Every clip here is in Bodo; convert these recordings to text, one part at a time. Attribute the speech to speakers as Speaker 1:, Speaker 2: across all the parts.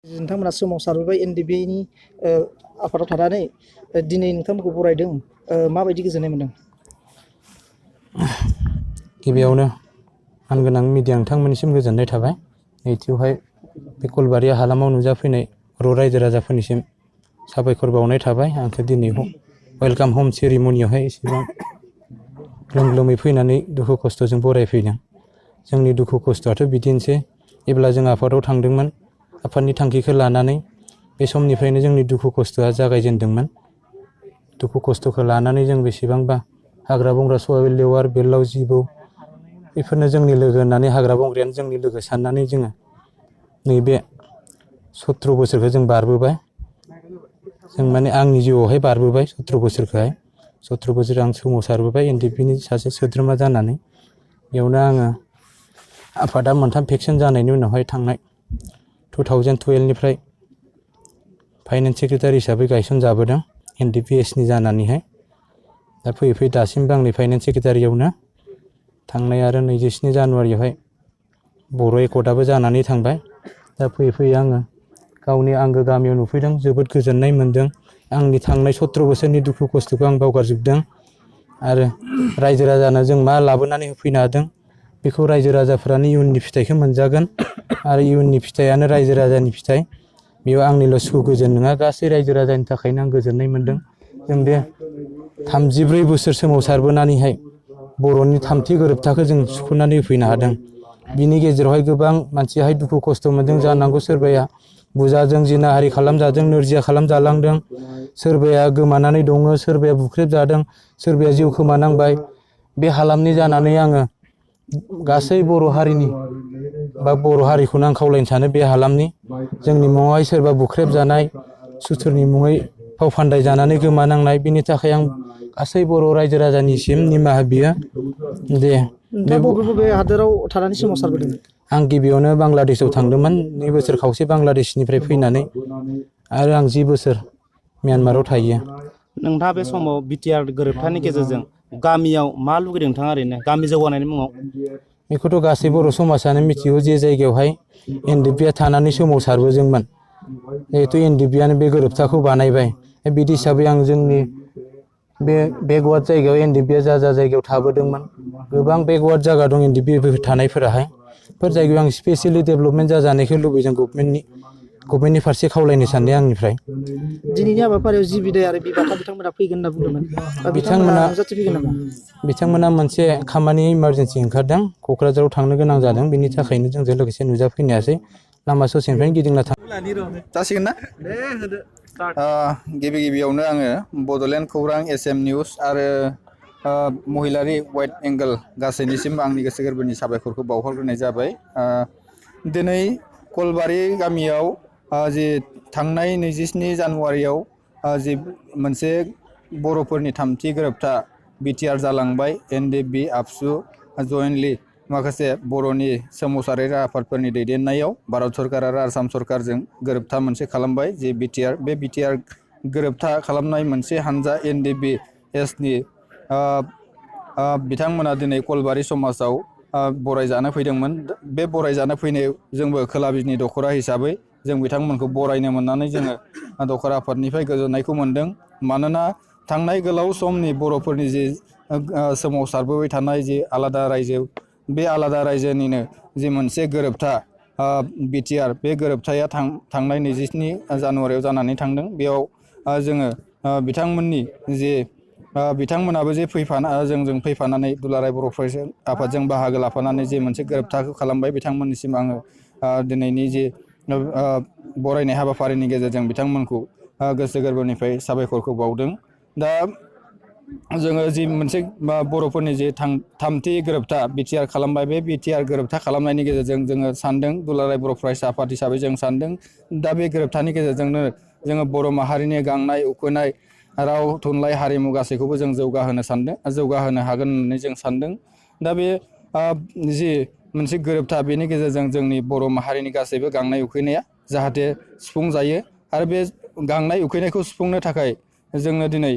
Speaker 1: नोंथांमोना सोमावसारबोबाय एनडिबिनि आफादाव थानानै दिनै नोंथांमोनखौ बरायदों माबायदि गोजोननाय मोनदों?
Speaker 2: गिबियावनो मानगोनां मिडिया नोंथांमोननिसिम गोजोननाय थाबाय। नैथियावहाय बे कलबारि हालामाव नुजाफैनाय बर' रायजो राजाफोरनिसिम साबायखर बावनाय थाबाय। आंखौ दिनै वेलकाम हम सेरिमनियावहाय एसेबां ग्लोम ग्लोमै फैनानै दुखु खस्थ'जों बरायफैदों। जोंनि दुखु खस्थ'आथ' बिदिनोसै। जेब्ला जों आफादाव थांदोंमोन, आफादनि थांखिखौ लानानै बे समनिफ्रायनो जोंनि दुखु खस्थ'आ जागायजेनदोंमोन। दुखु खस्थ'खौ लानानै जों बेसेबांबा हाग्रा बंग्रा सवाइ लेवार बेरलाव जिबौ बेफोरनो जोंनि लोगो होननानै हाग्रा बंग्रायानो जोंनि लोगो साननानै जोङो नैबे 17 बोसोरखौ जों बारबोबाय। जों माने आंनि जिउआवहाय बारबोबाय 17 बोसोरखौहाय। 17 बोसोर आं सोमावसारबोबाय एनडिबिनि सासे सोद्रोमा जानानै। बेयावनो आङो आफादा मोनथाम भेक्सिन जानायनि उनावहाय थांनाय 2012 निफ्राय फाइनेन्स सेक्रेटारि हिसाबै गायसनजाबोदों एनडिपिएसनि जानानैहाय। दा फैयै फैयै दासिमबो आंनि फाइनेन्स सेक्रेटारियावनो थांनाय आरो 27 जानुवारियावहाय बर' एकर्डआबो जानानै थांबाय। दा फैयै फैयै आङो गावनि आंगो गामियाव नुफैदों, जोबोद गोजोननाय मोन्दों। आंनि थांनाय 17 बोसोरनि दुखु खस्थ'खौ आं बावगारजोबदों आरो रायजो राजानो जों मा लाबोनानै होफैनो हादों बेखौ रायजो राजाफ्रानो इयुननि फिथाइखौ मोनजागोन आरो इयुननि फिथाइयानो रायजो राजानि फिथाइ। बेयाव आंनिल' सुखु गोजोन नङा, गासै रायजो राजानि थाखायनो आं गोजोननाय मोन्दों। जों बे 34 बोसोर सोमावसारबोनानैहाय बर'नि थामथि गोरोबथाखौ जों सुफुंनानै होफैनो हादों। बिनि गेजेरावहाय गोबां मानसियाहाय दुखु खस्थ' मोन्दों जानांगौ। सोरबाया बुजाजों जिनाहारि खालामजादों, नोरजिया खालामजालांदों, सोरबाया गोमानानै दङ, सोरबाया बुख्रेबजादों, सोरबाया जिउ खोमानांबाय। बे हालामनि जानानै आङो गासै बर' हारिनि बा बर' हारिखौनो आं खावलायनो सानो, बे हालामनि जोंनि मुङावहाय सोरबा बुख्रेबजानाय, सुथुरनि मुङै फाव फान्दाय जानानै गोमानांनाय, बिनि थाखाय आं गासै बर' रायजो राजानिसिम निमाहा बियो। दे
Speaker 1: नोंथाङा बबे बबे हादोराव थानानै सोमावसारबोदों?
Speaker 2: आं गिबियावनो बांलादेशआव थांदोंमोन, 2 बोसोर खावसे बांलादेशनिफ्राय फैनानै, आरो आं 10 बोसोर म्यानमाराव थायो।
Speaker 3: नोंथाङा बे समाव बिटिआर गोरोबथानि गेजेरजों गामियाव मा लुगैदों नोंथाङा ओरैनो गामि जौगानायनि मुङाव?
Speaker 2: बेखौथ' गासै बर' समाजानो मिथिगौ जे जायगायावहाय एनडिपिआ थानानै सोमावसारबोदोंमोन। जिहेथु एनडिपिआनो बे गोरोबथाखौ बानायबाय, बिदि हिसाबै आं जोंनि बे बेकवार्ड जायगायाव एनडिपिआ जा जायगायाव थाबोदोंमोन, गोबां बेकवार्ड जायगा दं एनडिपि थानायफोराहाय, बेफोर जायगायाव आं स्पेसियेलि डेभेलपमेन्ट जाजानायखौ लुबैदों। गभर्नमेन्टनि फारसे खावलायनो सानदों आंनिफ्राय।
Speaker 1: दिनैनि हाबाफारियाव जि बिदाय आरो बिबाथा बिथांमोना फैगोन होनना बुंदोंमोन, बिथांमोना नुजाथिफैगोन नामा?
Speaker 2: बिथांमोना मोनसे खामानि इमारजेन्सि ओंखारदों, क'क्राझाराव थांनो गोनां जादों, बिनि थाखायनो जोंजों लोगोसे नुजाफैनो हायासै। लामा ससेनिफ्रायनो गिदिंना
Speaker 4: जासिगोन ना? गिबियावनो आङो बड'लेण्ड खौरां, एसएम निउस आरो महिलारि वाइड एंगल गासैनिसिम आंनि गोसो गोरबोनि साबायखरखौ बावहरग्रोनाय जाबाय। दिनै कलबारि गामियाव जि थांनाय 27 जानुवारियाव जि मोनसे बर'फोरनि थामथि गोरोबथा बिटिआर जालांबाय। एनडिएफबि, आबसु जयेन्टलि माखासे बर'नि सोमावसारारि आफादफोरनि दैदेननायाव भारत सरकार आरो आसाम सरकारजों गोरोबथा मोनसे खालामबाय जे बिटिआर। बे बिटिआर गोरोबथा खालामनाय मोनसे हानजा एनडिपिएसनि बिथांमोना दिनै कलबारि समाजाव बरायजानो फैदोंमोन। बे बरायजानो फैनायाव जोंबो खोला बिजनि दख'रा हिसाबै जों बिथांमोनखौ बरायनो मोननानै जोङो दख'रा आफादनिफ्राय गोजोननायखौ मोनदों। मानोना थांनाय गोलाव समनि बर'फोरनि जि सोमावसारबोबाय थानाय जि आलादा रायजो, बे आलादा रायजोनिनो जि मोनसे गोरोबथा बिटिआर, बे गोरोबथाया थांनाय 27 जानुवारियाव जानानै थांदों। बेयाव जोङो बिथांमोननि जे बिथांमोनाबो जे जोंजों फैफानानै दुलाराय बर' फरायसा आफादजों बाहागो लाफानानै जे मोनसे गोरोबथाखौ खालामबाय, बिथांमोननिसिम आङो दिनैनि जे बरायनाय हाबाफारिनि गेजेरजों बिथांमोनखौ गोसो गोरबोनिफ्राय साबायखरखौ बावदों। दा जोङो जि मोनसे बर'फोरनि जे थामथि गोरोबथा बिटिआर खालामबाय, बे बिटिआर गोरोबथा खालामनायनि गेजेरजों जोङो सानदों, दुलाराय बर' फरायसा आफाद हिसाबै जों सानदों, दा बे गोरोबथानि गेजेरजोंनो जोङो बर' माहारिनि गांनाय उखैनाय राव थुनलाइ हारिमु गासैखौबो जों जौगाहोनो हागोन होननानै जों सानदों। दा बे जि मोनसे गोरोबथा, बेनि गेजेरजों जोंनि बर' माहारिनि गासैबो गांनाय उखैनाया जाहाथे सुफुंजायो। आरो बे गांनाय उखैनायखौ सुफुंनो थाखाय जोङो दिनै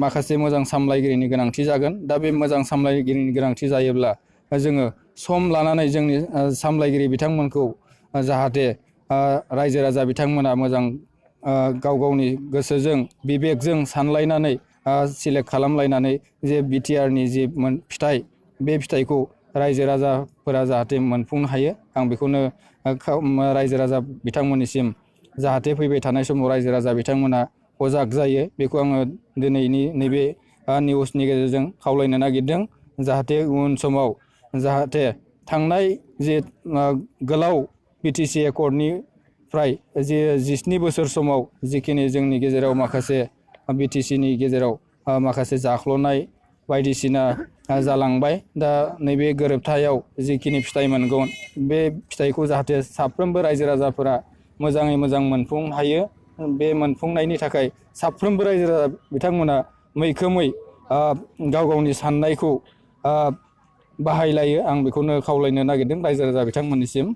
Speaker 4: माखासे मोजां सामलायगिरिनि गोनांथि जागोन। दा बे मोजां सामलायगिरिनि गोनांथि जायोब्ला जोङो सम लानानै जोंनि सामलायगिरि बिथांमोनखौ जाहाथे रायजो राजा बिथांमोना मोजां गाव गावनि गोसोजों बिबेकजों सानलायनानै सिलेक्ट खालामलायनानै जे बिटिआरनि जि फिथाइ बे फिथाइखौ रायजो राजाफोरा जाहाथे मोनफुंनो हायो आं बेखौनो रायजो राजा बिथांमोननिसिम जाहाथे फैबाय थानाय समाव रायजो राजा बिथांमोना सजाग जायो बेखौ आङो दिनैनि नैबे निउसनि गेजेरजों खावलायनो नागिरदों जाहाथे उन समाव जाहाथे थांनाय जे गोलाव बिटिसि एकर्डनिफ्राय जे 17 बोसोर समाव जिखिनि जोंनि गेजेराव माखासे बिटिसिनि गेजेराव माखासे जाख्ल'नाय बायदिसिना जालांबाय दा नैबे गोरोबथायाव जिखिनि फिथाइ मोनगोन बे फिथाइखौ जाहाथे साफ्रोमबो रायजो राजाफोरा मोजाङै मोजां मोनफुंनो हायो बे मोनफुंनायनि थाखाय साफ्रोमबो रायजो राजा बिथांमोना मैखोमै गाव गावनि साननायखौ बाहायलायो आं बेखौनो खावलायनो नागिरदों रायजो राजा बिथांमोननिसिम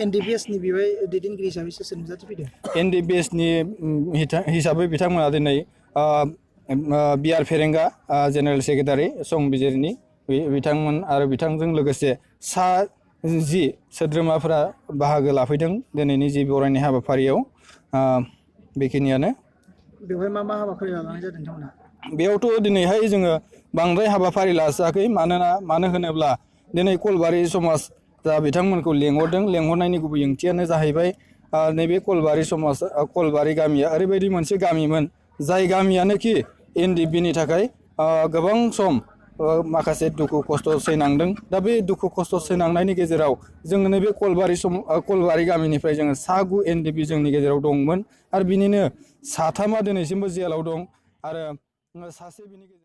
Speaker 1: एनडिपिएसनि बेवहाय दैदेनगिरि हिसाबै सोर नुजाथिफैदों
Speaker 4: एनडिपिएसनि हिसाबै बिथांमोना दिनै बिआर फेरेंगा जेनेरेल सेक्रेटारि संबिजिरनि बिथांमोन आरो बिथांजों लोगोसे 10 सोद्रोमाफोरा बाहागो लाफैदों दिनैनि जि बरायनाय हाबाफारियाव बेखिनियानो
Speaker 1: बेवहाय मा हाबाफारि लानाय जादों नोंथांमोना
Speaker 4: बेयावथ' दिनैहाय जोङो बांद्राय हाबाफारि लाजायाखै मानो होनोब्ला दिनै कलबारि समाज जा बिथांमोनखौ लेंहरनायनि गुबै ओंथियानो जाहैबाय नैबे कलबारि गामिया ओरैबायदि मोनसे गामिमोन जाय गामियानोखि एनडिपिनि थाखाय गोबां सम माखासे दुखु खस्थ' सैनांदों दा बे दुखु खस्थ' सैनांनायनि गेजेराव जोङो नैबे कलबारि गामिनिफ्राय जोङो 9 एनडिपि जोंनि गेजेराव दंमोन आरो बिनिनो 3 दिनैसिमबो जेलाव दं आरो सासे बिनि गेजेराव